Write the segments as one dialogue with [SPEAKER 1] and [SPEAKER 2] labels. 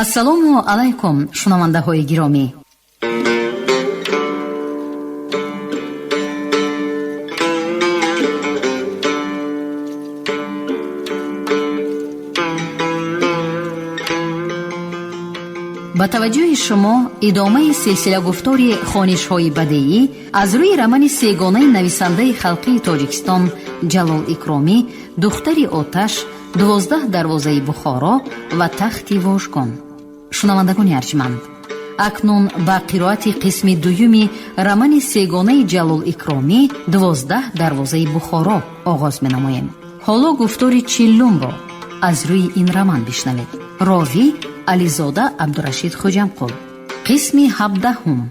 [SPEAKER 1] Ассалому алайкум, шунавандаҳои гиромӣ. Ба таваҷҷӯҳи шумо идомаи силсилагуфтори хонишҳои бадеӣ аз рӯи романи сегонаи нависандаи халқии Тоҷикистон Ҷалол Икромӣ «Духтари оташ», 12 дарвозаи Бухоро ва Тахти вожгон. Шунавандагони арҷманд, акнун ба қироати қисми дуюми романи сегонаи Ҷалол Икромӣ «12 дарвозаи Бухоро» оғоз менамоем. Ҳоло гуфтори чиллумро аз рӯи ин роман бишнавед. Ровӣ Ализода Абдурашид Хуҷамқул. Қисми 17.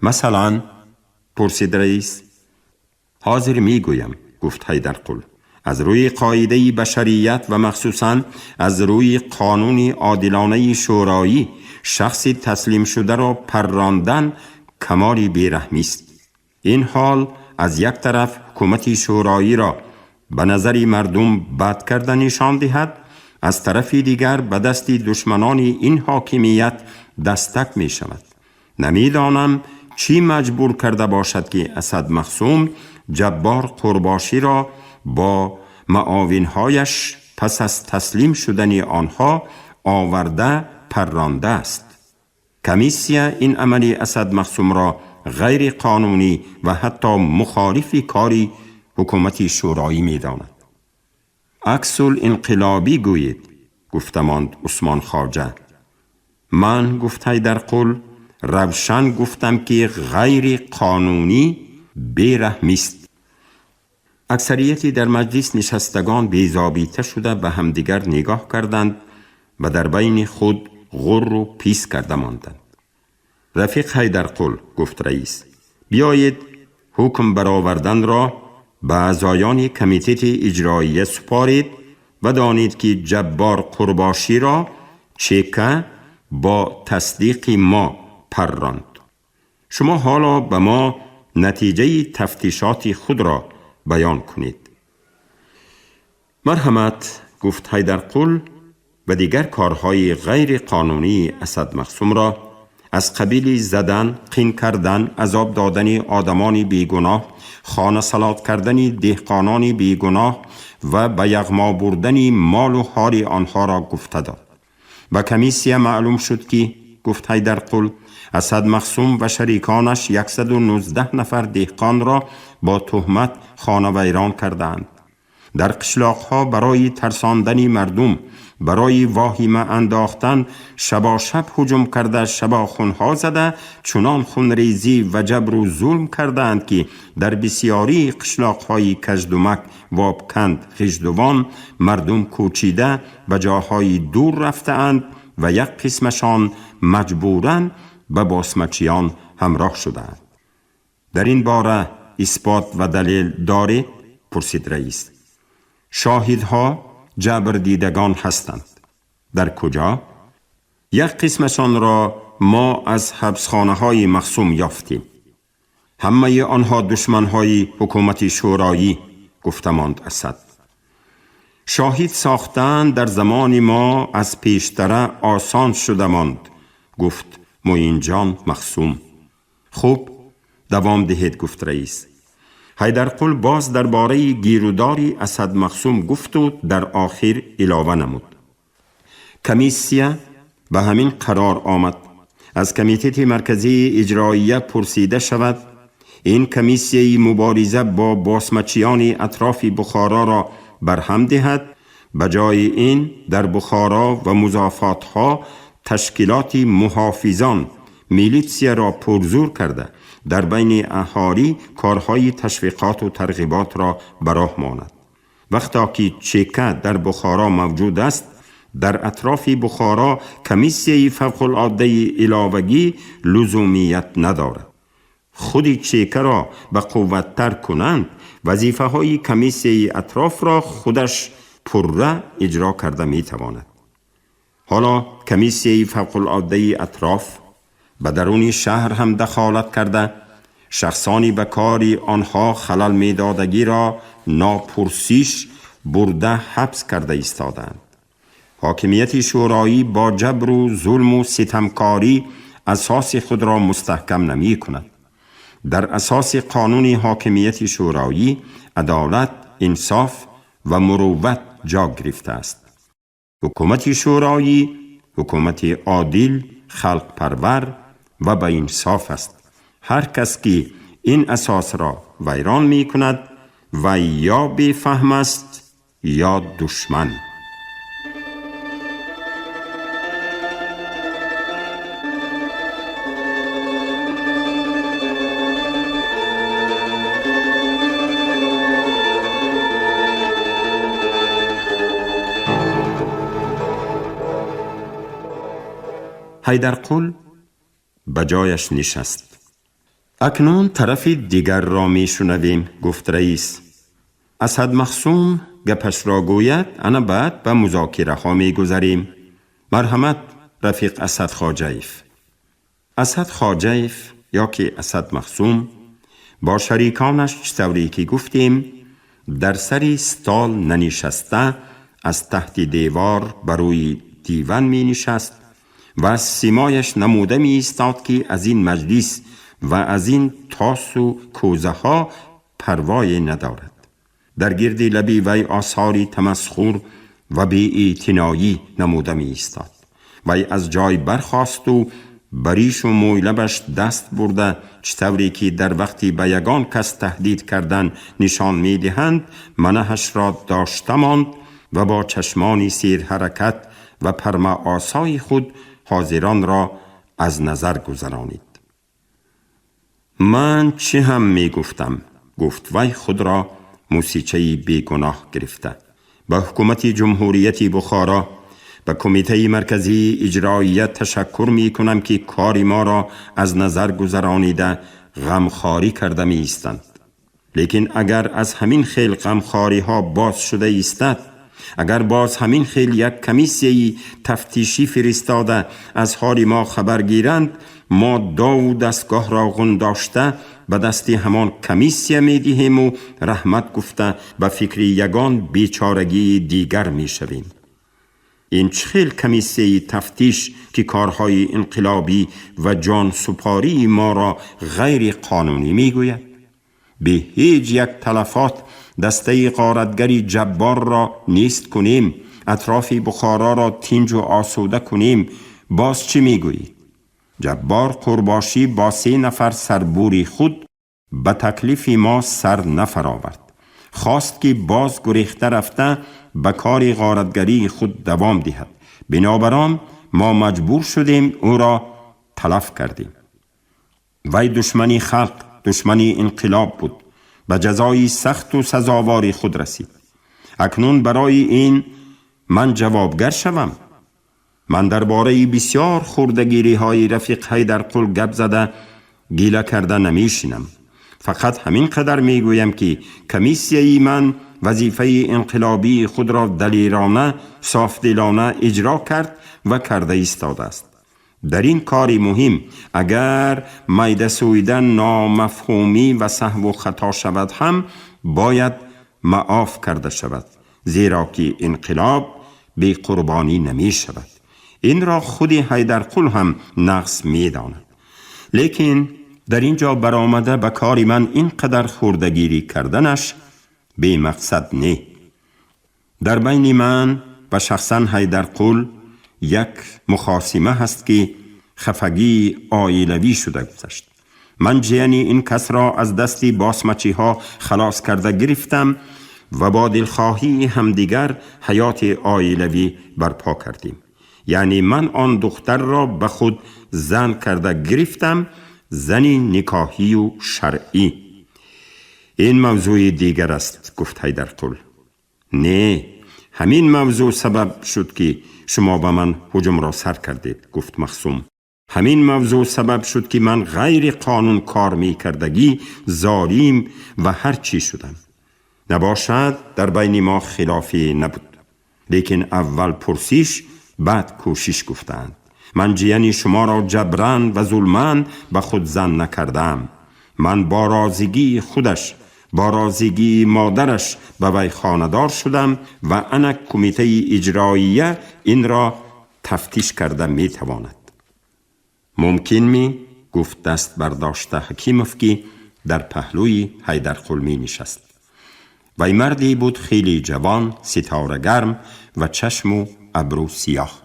[SPEAKER 2] مثلا؟ پرسید رئیس. حاضر میگویم، گفت حیدرقل. از روی قاعده بشریت و مخصوصا از روی قانون عادلانه شورایی شخصی تسلیم شده را پراندن کمال بیرحمی است. این حال از یک طرف حکومت شورایی را به نظر مردم بد کرده نشان دهد، از طرف دیگر به دست دشمنان این حاکمیت دستک می شود. نمیدانم چی مجبور کرده باشد که اسد مخصوم جبار قرباشی را با معاونهایش پس از تسلیم شدن آنها آورده پرانده است. کمیسیا این عمل اسد مخصوم را غیر قانونی و حتی مخالف کاری حکومت شورایی می داند. عکس الانقلابی گویید، گفتماند عثمان خواجه. من، گفت حیدرقل، روشن گفتم که غیر قانونی بیرحمی است. اکثریتی در مجلس نشستگان بیزابیته شده به همدیگر نگاه کردند و در بین خود غر و پیس کرده ماندند. رفیق حیدرقل، گفت رئیس، بیایید حکم برآوردن را به اعضایان کمیته اجراییه سپارید و دانید که جبار قرباشی را چکه با تصدیق ما پراند. شما حالا به ما نتیجه تفتیشات خود را بیان کنید. مرحمت، گفت حیدرقل و دیگر کارهای غیر قانونی اسد مخصوم را از قبیل زدن، قین کردن، عذاب دادن آدمان بیگناه، خانه سلات کردن دهقانان بیگناه و به یغما بردن مال و حال آنها را گفته داد. به کمیسیا معلوم شد که، گفت حیدرقل، اسد مخصوم و شریکانش 119 نفر دهقان را با تهمت خانه ویران کردند. در قشلاقها برای ترساندن مردم، برای واهمه انداختن شبا شب هجوم کرده، شبا خونها زده، چنان خونریزی و جبر و ظلم کردند که در بسیاری قشلاقهای کژدمک، وابکند، خژدوان مردم کوچیده به جاهای دور رفتهاند و یک قسمشان مجبوراً به باسمچیان همراه شدند. در این باره اثبات و دلیل دارید؟ پرسید رئیس. شاهدها جبر دیدگان هستند. در کجا؟ یک قسمشان را ما از حبسخانه های مخصوم یافتیم. همه آنها دشمنهای حکومت شورایی، گفتماند اسد. شاهد ساختن در زمان ما از پیشتره آسان شده ماند، گفت معین جان مخصوم. خوب دوام دهید، گفت رئیس. حیدرقل باز درباره گیروداری اسد مخصوم گفت و در آخر علاوه نمود. کمیسیا به همین قرار آمد. از کمیته مرکزی اجراییه پرسیده شود این کمیسیه مبارزه با باسمچیان اطراف بخارا را برهم دهد، به جای این در بخارا و مضافاتها تشکیلات محافظان میلیتسیا را پرزور کرده در بین اهالی کارهای تشویقات و ترغیبات را براه ماند. وقتا که چکه در بخارا موجود است، در اطراف بخارا کمیسیه فوق العاده علاوگی لزومیت ندارد. خودی چکه را به قوتتر کنند، вазифаҳои комиссияи атрофро худаш пурра иҷро карда метавонад. Ҳоло комиссияи фавқулоддаи атроф ба даруни шаҳр ҳам дахолат карда, шахсони ба кори онҳо халал медодагиро нопурсиш бурда ҳабс карда истодаанд. Ҳокимияти шӯроӣ бо ҷабру зулму ситамкорӣ асоси худро мустаҳкам намекунад. Дар асоси қонуни ҳокимияти шӯроӣ адолат, инсоф ва мурувват ҷо гирифтааст. Ҳукумати шӯроӣ ҳукумати одил, халқпарвар ва ба инсоф аст. Ҳар кас ки ин асосро вайрон мекунад, вай ё бефаҳм аст, ё душман. Ҳайдарқул ба ҷояш нишаст. Акнун тарафи дигарро мешунавем, гуфт раис. Асад Махсум гапашро гӯяд, ана баъд ба музокираҳо мегузарем. Марҳамат, рафиқ Асад Хоҷаев. Асад Хоҷаев ё ки Асад Махсум бо шариконаш чӣ тавре ки гуфтем, дар сари стол нанишаста, аз таҳти девор ба рӯи диван менишаст ва аз симояш намуда меистод, ки аз ин маҷлис ва аз ин тосу кӯзаҳо парвое надорад. Дар гирди лаби вай осори тамасхур ва беэътиноӣ намуда меистод. Вай аз ҷой бархосту ба ришу мӯйлабаш даст бурда, чӣ тавре ки дар вақти ба ягон кас таҳдид кардан нишон медиҳанд, манаҳашро дошта монд ва бо чашмони серҳаракат ва пармаосои худ ҳозиронро аз назар гузаронид. Ман чӣ ҳам мегуфтам, гуфт вай худро мусичаи бегуноҳ гирифта. Ба ҳукумати ҷумҳурияти Бухоро, ба кумитаи марказии иҷроия ташаккур мекунам, ки кори моро аз назар гузаронида ғамхорӣ карда меистанд. Лекин агар аз ҳамин хел ғамхориҳо боз шуда истад, агар боз ҳамин хел як комиссияи тафтишӣ фиристода аз ҳоли мо хабар гиранд, мо дову дастгоҳро ғундошта ба дасти ҳамон комиссия медиҳему раҳмат гуфта ба фикри ягон бечорагии дигар мешавем. Ин чӣ хел комиссияи тафтиш, ки корҳои инқилобӣ ва ҷонсупории моро ғайриқонунӣ мегӯяд? Бе ҳеҷ як талафот дастаи ғоратгари ҷабборро нест кунем, атрофи Бухороро тинҷу осуда кунем, боз чӣ мегӯед? Ҷаббор Қурбошӣ бо 3 нафар сарбури худ ба таклифи мо сар нафаровард. Хост ки боз гурехта рафта ба кори ғоратгарии худ давом диҳад. Бинобар он мо маҷбур шудем ӯро талаф кардем. Вай душмани халқ, душмани инқилоб буд. Ба ҷазои сахту сазовори худ расид. Акнун барои ин ман ҷавобгар шавам. Ман дар бораи бисёр хурдагириҳои рафиқ Ҳайдарқул гап зада гила карда намешинам. Фақат ҳамин қадар мегӯям, ки комиссияи ман вазифаи инқилобии худро далерона, софдилона иҷро кард ва карда истодааст. Дар ин кори муҳим агар майдасӯида номафҳумӣ ва саҳву хато шавад ҳам бояд маъоф карда шавад, зеро ки инқилоб беқурбонӣ намешавад. Инро худи Ҳайдарқул ҳам нақс медонад. Лекин дар ин ҷо баромада ба кори ман ин қадар хурдагирӣ карданаш бемақсад не. Дар байни ман ва шахсан Ҳайдарқул як мухосима ҳаст, ки хафагии оилавӣ шуда гузашт. Ман ҷияни ин касро аз дасти босмачиҳо халос карда гирифтам ва бо дилхоҳии ҳамдигар ҳаёти оилавӣ барпо кардем. Яъне ман он духтарро ба худ зан карда гирифтам, зани никоҳию шаръӣ. Ин мавзӯи дигар аст, гуфт Ҳайдарқул. Не, ҳамин мавзӯъ сабаб шуд, ки шумо ба ман ҳуҷумро сар кардед, гуфт Махсум. Ҳамин мавзӯъ сабаб шуд, ки ман ғайри қонун кор мекардагӣ, золим ва ҳар чӣ шудам. نباشد در بین ما خلافی نبود. لیکن اول پرسش بعد کوشش گفتند. من جیانی شما را جبران و ظلمان به خود زن نکردم. من با رازگی خودش، با رازگی مادرش به وی خانه‌دار شدم و انا کمیته اجراییه این را تفتیش کرده می تواند. ممکن می؟ گفت دست برداشته حکیموف که در پهلوی حیدرقل می نشست. وی مردی بود خیلی جوان، ستاره گرم و چشم و ابرو سیاه.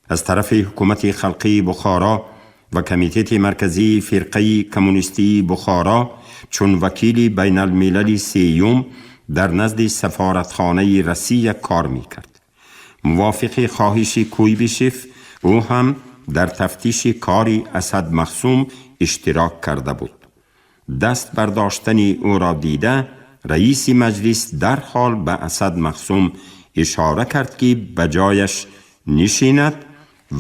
[SPEAKER 2] از طرف حکومت خلقی بخارا و کمیته مرکزی فرقه کمونیستی بخارا چون وکیل بین الملل سیوم در نزد سفارتخانه روسیه کار میکرد. موافق خواهش کویبیشف او هم در تفتیش کاری اسد مخصوم اشتراک کرده بود. دست برداشتن او را دیده رئیس مجلس در حال به اسد مخصوم اشاره کرد که به جایش نشیند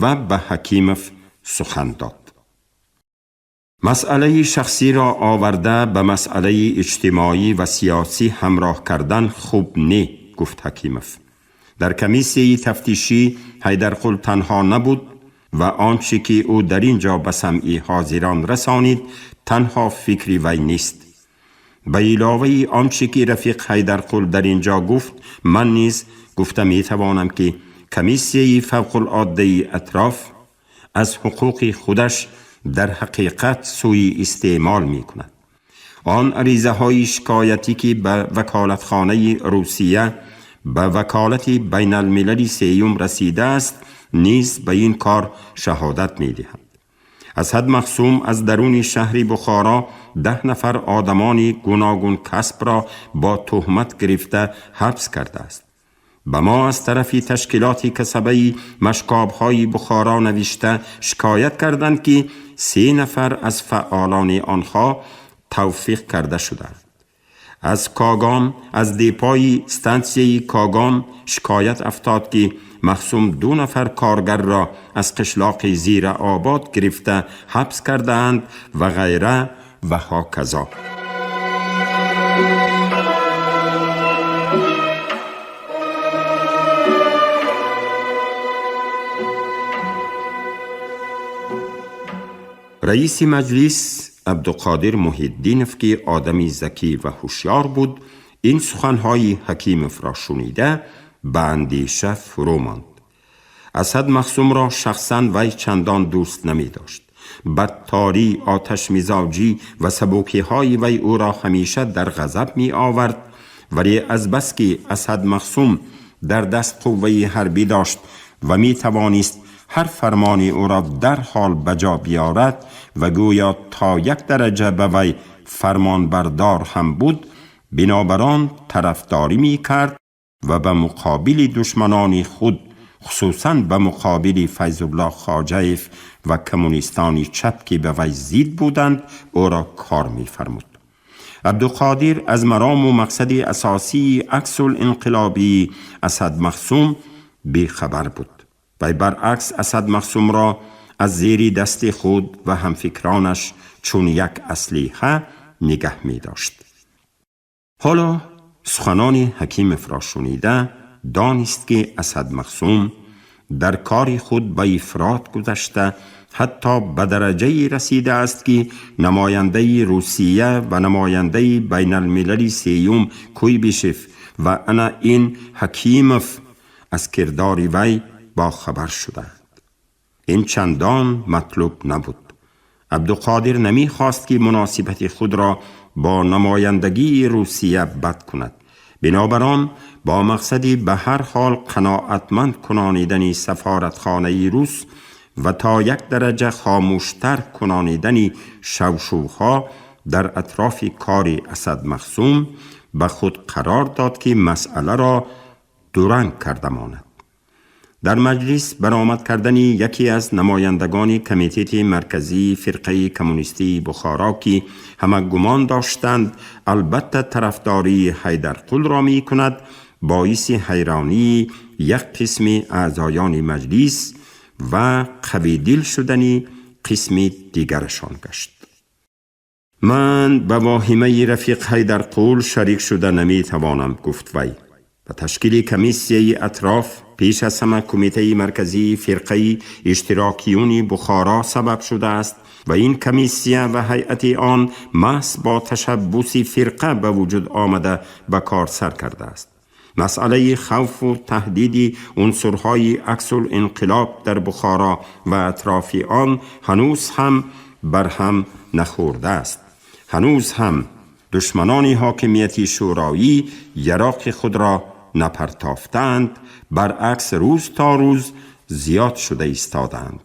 [SPEAKER 2] و به حکیموف سخن داد. مسئله شخصی را آورده به مسئله اجتماعی و سیاسی همراه کردن خوب نه، گفت حکیموف. در کمیسیه تفتیشی حیدرقل تنها نبود و آنچه که او در اینجا به سمع حاضران رسانید تنها فکری وی نیست. به علاوه آنچه که رفیق حیدرقل در اینجا گفت، من نیز گفته می توانم که کمیسیه فوق العاده اطراف از حقوق خودش در حقیقت سوی استعمال می کند. آن عریضه های شکایتی که به وکالتخانه روسیه به وکالت بین الملل سیوم رسیده است نیز به این کار شهادت می دهند. اسد مخصوم از درون شهر بخارا 10 نفر آدمان گوناگون کسب را با تهمت گرفته حبس کرده است. به ما از طرف تشکیلات کسبه مشکاب‌های بخارا نوشته شکایت کردند که 3 نفر از فعالان آنها توفیق کرده شدند. از کاگام، از دیپای ستانسیه کاگام شکایت افتاد که مخصوم 2 نفر کارگر را از قشلاق زیر آباد گرفته حبس کردند و غیره و هکذا. رئیس مجلس عبدالقادر محی‌الدینف که آدمی ذکی و هوشیار بود، این سخنهای حکیموف را شنیده به اندیشه فرو ماند. اسد مخصوم را شخصاً وی چندان دوست نمی داشت. بدتاری، آتش مزاجی و سبوکی های وی او را همیشه در غضب می آورد، ولی از بس که اسد مخصوم در دست قوه حربی داشت و می توانست هر فرمانی او را در حال بجا بیارد و گویا تا 1 درجه به وی فرمان بردار هم بود، بنابران طرفداری می کرد و به مقابل دشمنان خود، خصوصاً به مقابل فیض الله خواجه‌ایف و کمونیستان چپ که به وی زید بودند، او را کار می فرمود. عبدالقادر از مرام و مقصد اساسی عکس الانقلابی اسد مخصوم بی خبر بود. و برعکس اسد مخصوم را از زیر دست خود و همفکرانش چون یک اسلحه نگه می داشت. حالا سخنان حکیموف را شنیده دانست که اسد مخصوم در کار خود به افراط گذشته، حتی به درجه رسیده است که نماینده روسیه و نماینده بین الملل سیوم کویبیشف و انا این حکیموف از کردار وی با خبر شدند. این چندان مطلوب نبود. عبدالقادر نمی خواست که مناسبت خود را با نمایندگی روسیه بد کند. بنابراین با مقصدی به هر حال قناعتمند کنانیدن سفارتخانه روس و تا 1 درجه خاموشتر کنانیدن شوشوها در اطراف کار اسد مخصوم به خود قرار داد که مسئله را دورنگ کرده ماند. در مجلس برآمد کردن یکی از نمایندگان کمیته مرکزی فرقه کمونیستی بخارا که همه گمان داشتند البته طرفداری حیدرقل را می کند، باعث حیرانی یک قسم اعضایان مجلس و قوی دل شدن قسم دیگرشان گشت. Ман ба воҳимаи рафиқ Ҳайдарқул шарик шуда наметавонам, гуфт вай. Ба ташкили комиссияи атроф пеш аз ҳама Кумитаи марказии фирқаи иштирокиюни Бухоро сабаб шудааст ва ин комиссия ва ҳайати он маҳз бо ташаббуси фирқа ба вуҷуд омада ба кор сар кардааст. Масъалаи хавфу таҳдиди унсурҳои аксулинқилоб дар Бухоро ва атрофи он ҳанӯз ҳам барҳам нахӯрдааст. Ҳанӯз ҳам душманони ҳокимияти шӯроӣ яроқи худро напартофтаанд, баръакс рӯз то рӯз зиёд шуда истодаанд.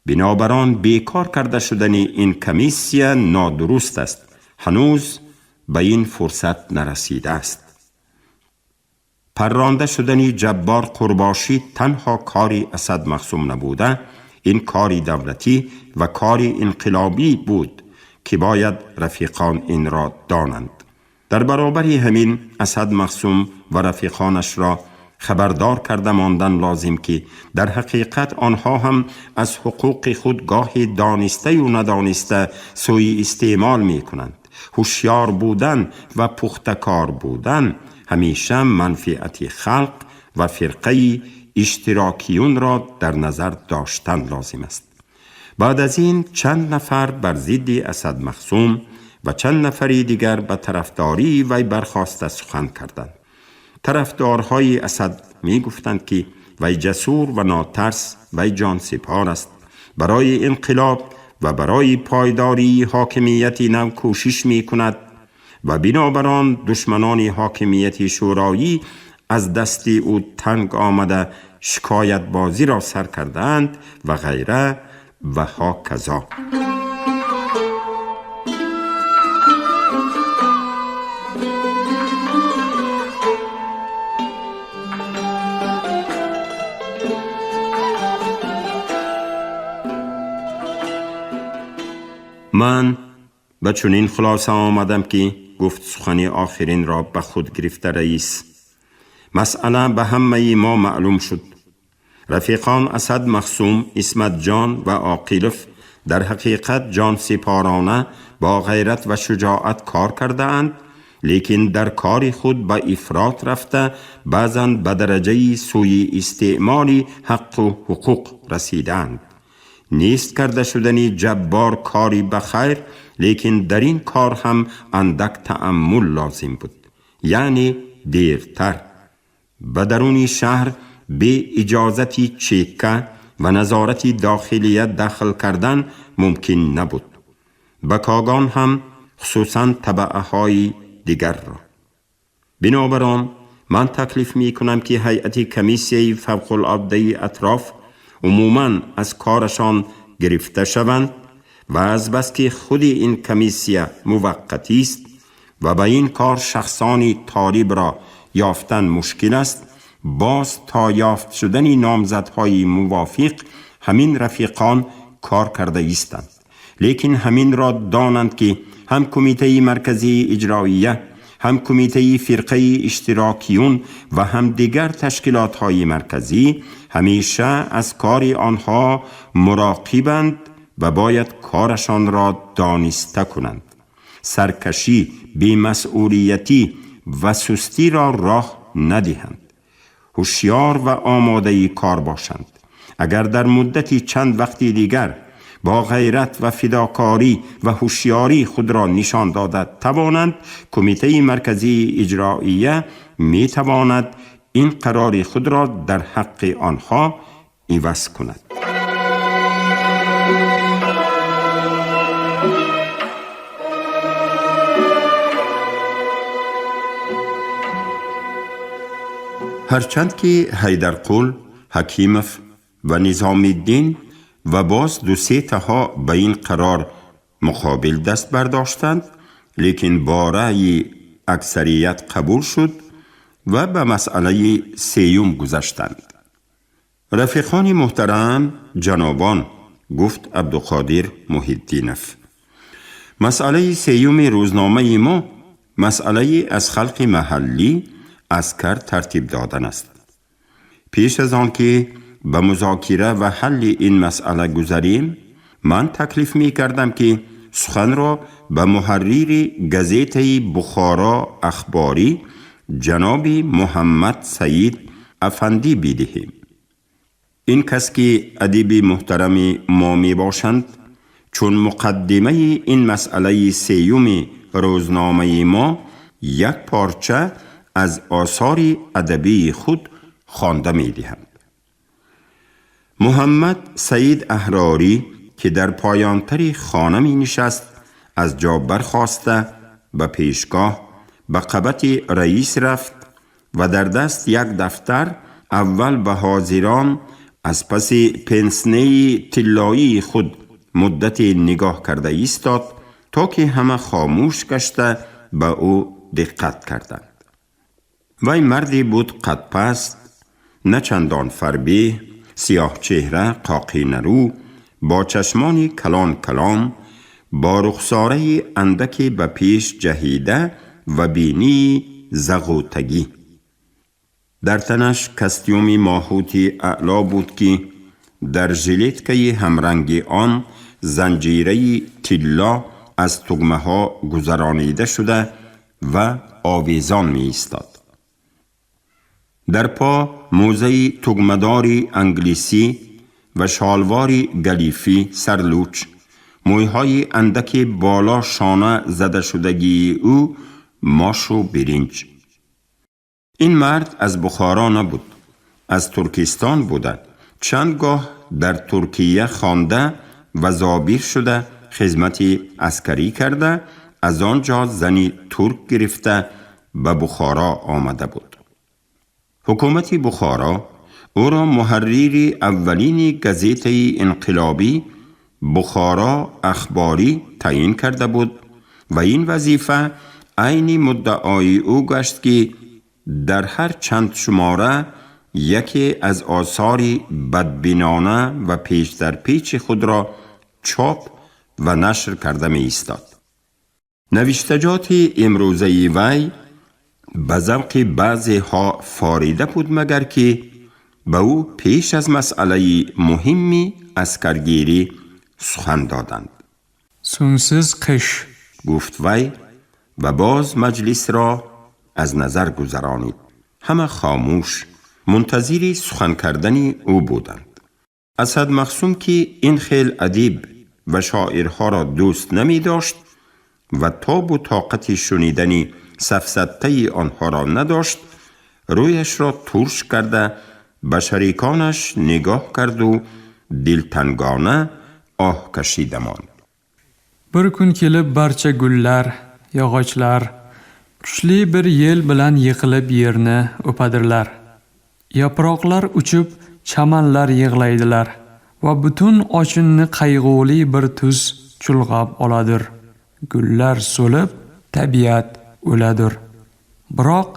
[SPEAKER 2] Бинобар он бекор карда шудани ин комиссия нодуруст аст. Ҳанӯз ба ин фурсат нарасидааст. Парронда шудани Ҷаббор Қурбошӣ танҳо кори Асад Мақсум набуда, ин кори давлатӣ ва кори инқилобӣ буд ки бояд рафиқон инро донанд. Дар баробари ҳамин Асад Мақсум ва рафиқонашро хабардор карда мондан лозим ки дар ҳақиқат онҳо ҳам аз ҳуқуқи худ гоҳи донистаю надониста суиистеъмол мекунанд. Ҳушёр будан ва пухтакор будан ҳамеша манфиати халқ ва фирқаи иштирокиюнро дар назар доштан лозим аст. Баъд аз ин чанд нафар бар зидди Асад Мақсум ва чанд нафари дигар ба тарафдории вай бархоста сухан карданд. Тарафдорҳои Асад мегуфтанд ки вай ҷасур ва нотарс, вай ҷонсипор аст, барои инқилоб ва барои пойдории ҳокимияти нав кӯшиш мекунад ва бинобар он душманони ҳокимияти шӯроӣ аз дасти ӯ танг омада шикоятбозиро сар кардаанд ва ғайра ва ҳоказо. Ман ба чунин хулоса омадам ки гуфт сухани охиринро ба худ гирифта раис. Масъала ба ҳамаи мо маълум шуд. Рафиқон Асад Мақсум, Исматҷон ва Оқилов дар ҳақиқат ҷонсипорона бо ғайрат ва шуҷоат кор кардаанд, лекин дар кори худ ба ифрот рафта баъзан ба дараҷаи суиистеъмоли ҳаққу ҳуқуқ расидаанд. Нест карда шудани Ҷаббор кори ба хайр, лекин дар ин кор ҳам андак тааммул лозим буд, яъне дертар. Ба даруни шаҳр бе иҷозати чека ва назорати дохилия дахл кардан мумкин набуд. Ба Когон ҳам хусусан табаъаҳои дигарро. Бинобар он ман таклиф мекунам ки ҳайати комиссияи фавқулоддаи атроф умуман аз корашон гирифта шаванд ва азбаски худи ин комиссия муваққатист ва ба ин кор шахсони толибро ёфтан мушкил аст, боз то ёфт шудани номзадҳои мувофиқ ҳамин рафиқон кор карда истанд. Лекин ҳаминро донанд ки ҳам Кумитаи марказии иҷроия, ҳам Кумитаи фирқаи иштирокиюн ва ҳам дигар ташкилотҳои марказӣ ҳамеша аз кори онҳо муроқибанд ва бояд корашонро дониста кунанд. Саркашӣ, бемасъулиятӣ ва сустиро роҳ надиҳанд. Ҳушёр ва омодаи кор бошанд. Агар дар муддати чанд вақти дигар бо ғайрат ва фидокорӣ ва ҳушёрӣ худро нишон дода тавонанд, Кумитаи марказии иҷроия метавонад ин қарори худро дар ҳаққи онҳо иваз кунад. Ҳарчанд ки Ҳайдарқул, Ҳакимов ва Низомиддин ва боз ду-се таҳо ба ин қарор муқобил даст бардоштанд, лекин бо раъйи аксарият қабул шуд ва ба масъалаи сеюм гузаштанд. Рафиқони муҳтарам, ҷанобон, гуфт Абдуқодир Муҳиддинов. Масъалаи сеюми рӯзномаи мо масъалаи аз халқи маҳаллӣ аскар тартиб додан аст. Пеш аз он ки ба музокира ва ҳалли ин масъала гузарем, ман таклиф мекардам ки сухан ро ба муҳаррири газетаи Бухоро Ахборӣ ҷаноби Муҳаммад Саид Афандӣ бидиҳем. Ин кас, ки адиби муҳтарами мо мебошанд, чун муқаддимаи ин масъалаи сеюми рӯзномаи мо як порча аз осори адабии худ хонда медиҳанд. Муҳаммад Саид Аҳрорӣ, ки дар поёнтари хона менишаст, аз ҷо бархоста, ба пешгоҳ, ба қабати раис рафт ва дар даст як дафтар аввал ба ҳозирон аз паси пенснеи тиллоии худ муддате нигоҳ карда истод, то ки ҳама хомӯш гашта ба ӯ диққат карданд. Вай марде буд қадпаст, на чандон фарбеҳ, сиёҳчеҳра, қоқинарӯ, бо чашмони калон калон, бо рухсораи андаке ба пеш ҷаҳида ва бинии зағӯтагӣ. Дар танаш костюми моҳути аъло буд, ки дар жилеткаи ҳамранги он занҷираи тилло аз тугмаҳо гузаронида шуда ва овезон меистод. Дар по мӯзаи тугмадори англисӣ ва шолвори галифӣ сарлуч, мӯйҳои андаке боло шона задашудагии ӯ мошу биринҷ. Ин мард аз Бухоро набуд, аз Туркистон буда, чанд гоҳ дар Туркия хонда ва зобир шуда, хизмати аскарӣ карда, аз он ҷо зани турк гирифта ба Бухоро омада буд. Ҳукумати Бухоро ӯро муҳаррири аввалини газетаи инқилобӣ Бухоро Ахборӣ таъин карда буд ва ин вазифа айни муддаои ӯ гашт, ки дар ҳар чанд шумора яке аз осори бадбинона ва печ дар печи худро чоп ва нашр карда меистод. Навиштаҷоти имрӯзаи вай ба завқи баъзеҳо форида буд, магар ки ба ӯ пеш аз масъалаи муҳимми аскаргирӣ сухан доданд.
[SPEAKER 3] So'ngsiz qish.
[SPEAKER 2] Гуфт вай ва боз маҷлисро аз назар гузаронид. Ҳама хомӯш мунтазири сухан кардани ӯ буданд. Асад Мақсум, ки ин хел адиб ва шоирҳоро дӯст намедошт ва тобу тоқати шунидани сафсаттаи онҳоро надошт, рӯяшро турш карда, ба шариконаш нигоҳ карду дилтангона оҳ кашида монд.
[SPEAKER 3] Bir kun kelib barcha gullar, yog'ochlar kuchli bir yel bilan yiqilib yerni o'padirlar. Yaproqlar uchib, chamanlar yig'laydilar va butun ochinni qayg'uli bir tus chulg'ab oladir. Gullar so'lib, tabiat o'ladir. Biroq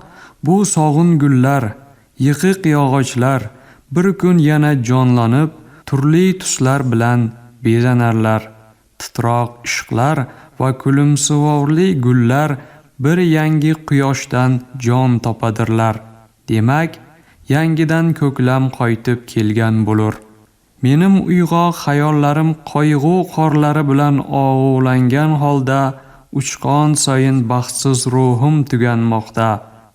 [SPEAKER 3] bu sog'in gullar, yiqiq yog'ochlar bir kun yana jonlanib, turli tuslar bilan bezanarlar. Titroq ishqlar va kulimsivorli gullar bir yangi quyoshdan jon topadirlar. Demak, yangidan ko'klam qaytib kelgan bo'lur. Menim uyg'oq xayollarim qayg'u qorlari bilan og'ulangan holda uchqon sayin baxtsiz ruhim tuganmoqda,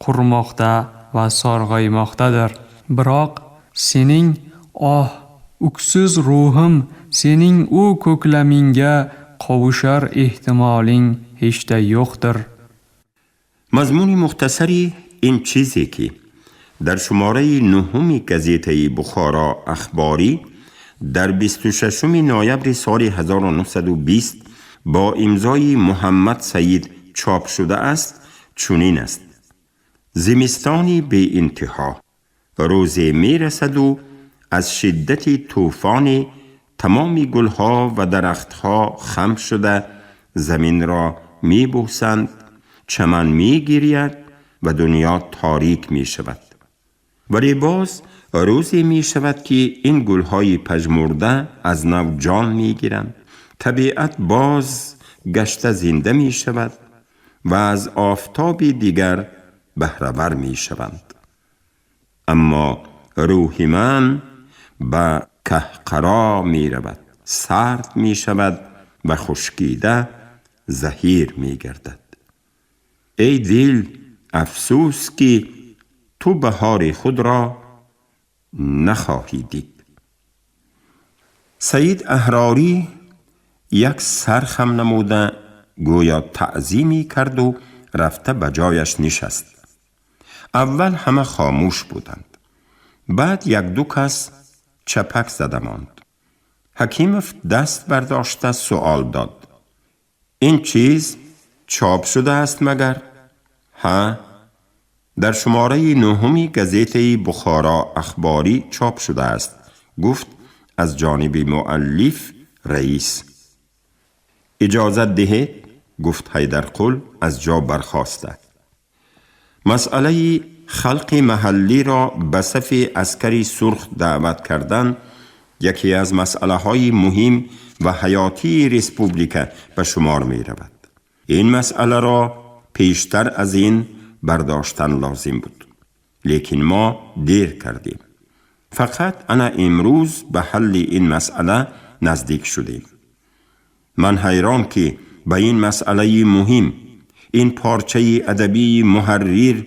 [SPEAKER 3] qurmoqda va sarg'aymoqdadir. Biroq sening, oh, uksiz ruhim, sening u ko'klamingga qovushar ehtimoling hechda yo'qdir.
[SPEAKER 2] Мазмуни мухтасари ин чизе, ки дар шумораи нуҳуми газетаи Бухоро Ахборӣ дар 26 ноябри соли 1920 бо имзои Муҳаммад Саид чоп шудааст, чунин аст: зимистони беинтиҳо рӯзе мерасаду аз шиддати тӯфоне тамоми гулҳо ва дарахтҳо хам шуда заминро мебӯсанд, чаман мегиряд ва дунё торик мешавад. Вале боз рӯзе мешавад, ки ин гулҳои пажмурда аз нав ҷон мегиранд, табиат боз гашта зинда мешавад ва аз офтоби дигар баҳравар мешаванд. Аммо рӯҳи ман ба қаҳқаро меравад, сард мешавад و خشکیده زهیر می گردد. ای دل، افسوس که تو بهار خود را نخواهی دید. سید احراری یک سرخم نموده گویا تعظیمی کرد و رفته به جایش نشست. اول همه خاموش بودند. بعد یک دو کس چپک زده ماند. حکیمف دست برداشته سوال داد: این چیز چاپ شده است مگر؟ ها، در شماره 9 گزیته بخارا اخباری چاپ شده است. گفت از جانب مؤلف رئیس. اجازت دهید؟ گفت حیدرقل از جا برخاسته. مسئله خلق محلی را به صف عسکری سرخ دعوت کردن یکی از مسئله های مهم و حیاتی رسپوبلیکا به شمار می رود. این مسئله را پیشتر از این برداشتن لازم بود، لیکن ما دیر کردیم. فقط انا امروز به حل این مسئله نزدیک شدیم. من حیران که به این مسئله مهم، این پارچه ادبی محرر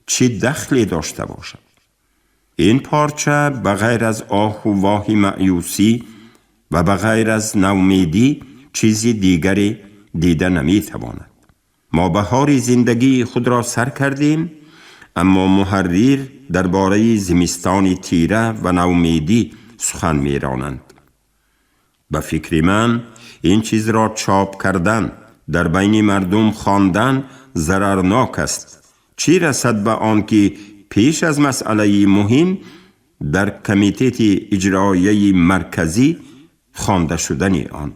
[SPEAKER 2] چه دخلی داشته باشد. این پارچه بغیر از آه و واه مأیوسی و بغیر از نومیدی چیزی دیگری دیده نمیتواند. ما بهار زندگی خود را سر کردیم، اما محرر درباره زمستان تیره و نومیدی سخن میرانند. به فکر من این چیز را چاپ کردن، در بین مردم خواندن ضررناک است. چی رسد به آن که پیش از مسئله مهم در کمیته اجرایی مرکزی خوانده شدن آن.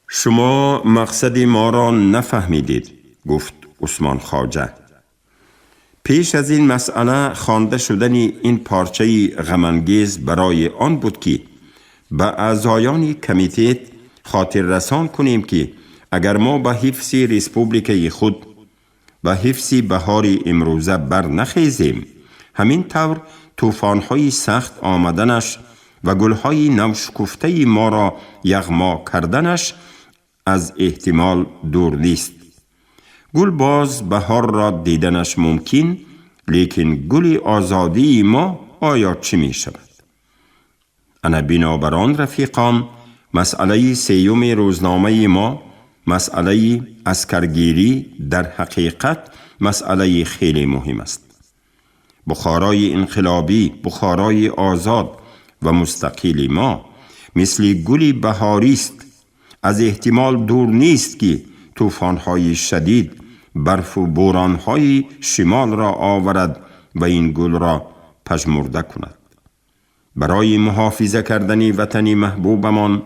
[SPEAKER 2] شما مقصد ما را نفهمیدید، گفت عثمان خواجه. پیش از این مسئله خوانده شدن این پارچه غم‌انگیز برای آن بود که به اعضایان کمیته خاطر رسان کنیم که اگر ما به حفظ رسپوبلیکه خود، به حفظ بهار امروزه بر نخیزیم، همین طور طوفان‌های سخت آمدنش و گل‌های نوشکفته ما را یغما کردنش از احتمال دور نیست. گل باز بهار را دیدنش ممکن، لیکن گل آزادی ما آیا چی می شود؟ انا بنابران رفیقان، مسئله سیوم روزنامه ما، مسئله عسکرگیری، در حقیقت مسئله خیلی مهم است. بخارای انقلابی، بخارای آزاد و مستقل ما مثل گل بهاری است. از احتمال دور نیست که طوفان‌های شدید برف و بوران‌های شمال را آورد و این گل را پژمرده کند. برای محافظه کردن وطن محبوبمان،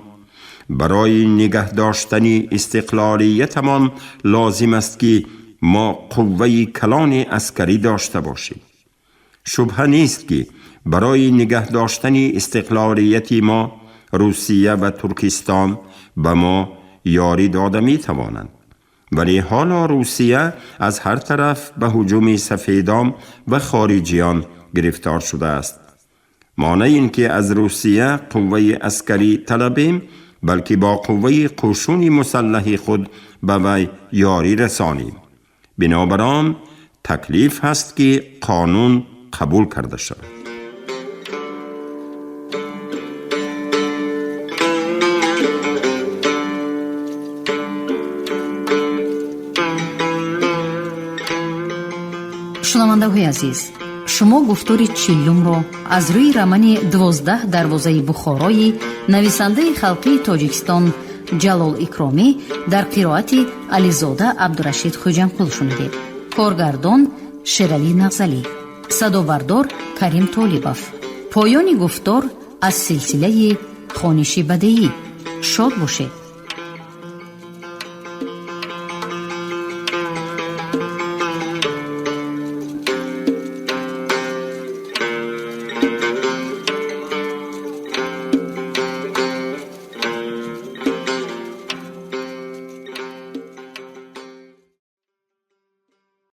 [SPEAKER 2] برای نگه داشتن استقلالیتمان لازم است که ما قوه کلان عسکری داشته باشیم. شبهه نیست که برای نگه داشتن استقلالیت ما روسیه و ترکستان به ما یاری داده می توانند. ولی حالا روسیه از هر طرف به هجوم سفیدان و خارجیان گرفتار شده است. ما نه اینکه از روسیه قوه عسکری طلبیم، بلکه با قوه قشون مسلح خود به وی یاری رسانیم. بنابراین تکلیف هست که قانون قبول کرده شود.
[SPEAKER 1] Шунавандаҳои азиз, шумо гуфтори чиллумро аз рӯи романи 12 дарвозаи Бухорои нависандаи халқии Тоҷикистон Ҷалол Икромӣ дар қироати Ализода Абдурашид Хуҷамқул шунидед. Коргардон Шералӣ Нағзалӣ, садобардор Карим Толибов. Поёни гуфтор аз силсилаи хониши бадеӣ. Шод бошед.